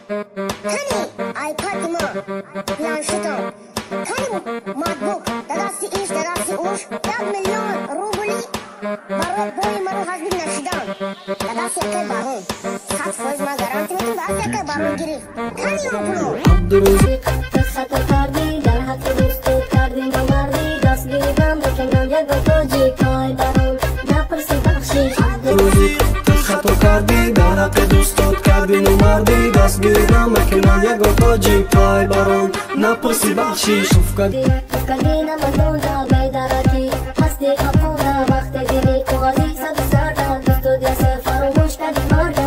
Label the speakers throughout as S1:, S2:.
S1: Кани айпади ма, планшетам, кани макбук, дар дасти иш, дар дасти уш, 1 миллион рубли барои бои маро ҳазб нашидан дар дасти якай барон, 100% ман гарантӣ метам, дасти якай барон гирифт. Кани он пуло?
S2: Абдурозиқ,
S3: ту хато кардӣ, дар ҳаққи дӯстот кардӣ номардӣ, даст гирифтам, бикунам ягон тоҷик ой барон, напурсӣ бахшиш.
S2: Абдурозиқ, ту хато кардӣ, дар ҳаққи дӯстот кардӣ номардӣ, даст гирифтам, мекунам ягон тоҷик ой барон, напурсӣ бахшиш.
S3: Туфкади намазонда бедаракӣ ҳасти қапода, вақте дили коғази сабз сарда, дӯстот ясер фаромӯш кардӣ марда.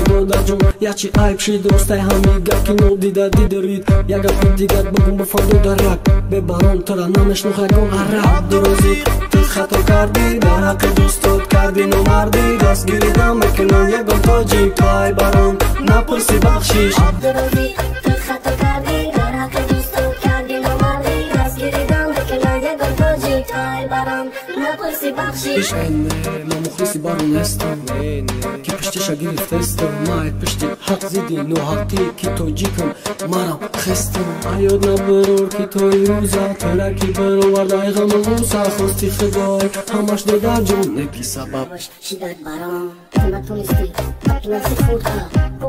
S2: Додарҷон, ячи айб шид, ростай ҳами гап ки нодида дидорид. Як гапи дигар бугум, бифардо дарак бебарон тура намешнох ягон араб. Абдурозиқ, ту хато кардӣ, дар ҳаққи дӯстот кардӣ номардӣ, даст гирифтам, мекунам ягон тоҷик ай барон, напурсӣ бахшиш.
S3: Абдурозиқ, ту хато кардӣ, дар ҳаққи дӯстот кардӣ номардӣ, даст гирифтам, мекунам ягон тоҷик ай барон, напурсӣ бахшиш.
S2: Не, ман мухлиси барон нестам, ки пуштиша гирифтестам. Май пушти ҳақ зидди ноҳақӣ, ки тоҷикам марам хестам. Аёд набирор, ки то имрӯза тура ки баровардай ғаму ғусса, хости худой ҳамаш, додарҷон, не ки сабаб
S3: шидат барон. Ту натонистӣ папинаси хурда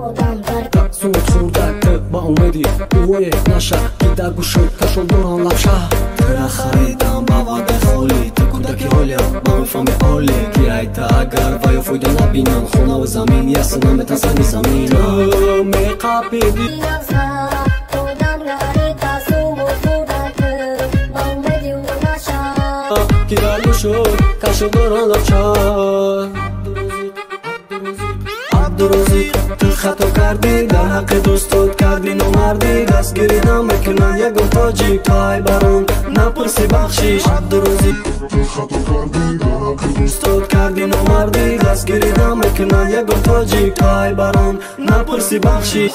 S3: одам дар
S2: сумут хӯрда, ту ба умеди ӯое наша, ки дар гӯшот кашол дорам лапша. Тура харидам ба ваъдаи холӣ, ту кӯдаки ҳолия ма мефаҳми оле, ки айта агар ва ё фоида набинам, хонаву замин яса наметасани замин. Ту меқапиди
S3: одам гарита сумут хурда, ту ба умеди ӯ наша,
S2: ки дар гӯшот кашол дорам лапша. Абдурозиқ, ту хато кардӣ, дар ҳаққи дӯстот кардӣ номардӣ, даст гирифтам, мекунам ягон тоҷик ай барон, напурсӣ бахшиш. Абдурозиқ,
S4: ту хато кардӣ, дар ҳаққи
S2: дӯстот кардӣ номардӣ, даст гирифтам, мекунам ягон тоҷик ай барон, напурсӣ бахшиш.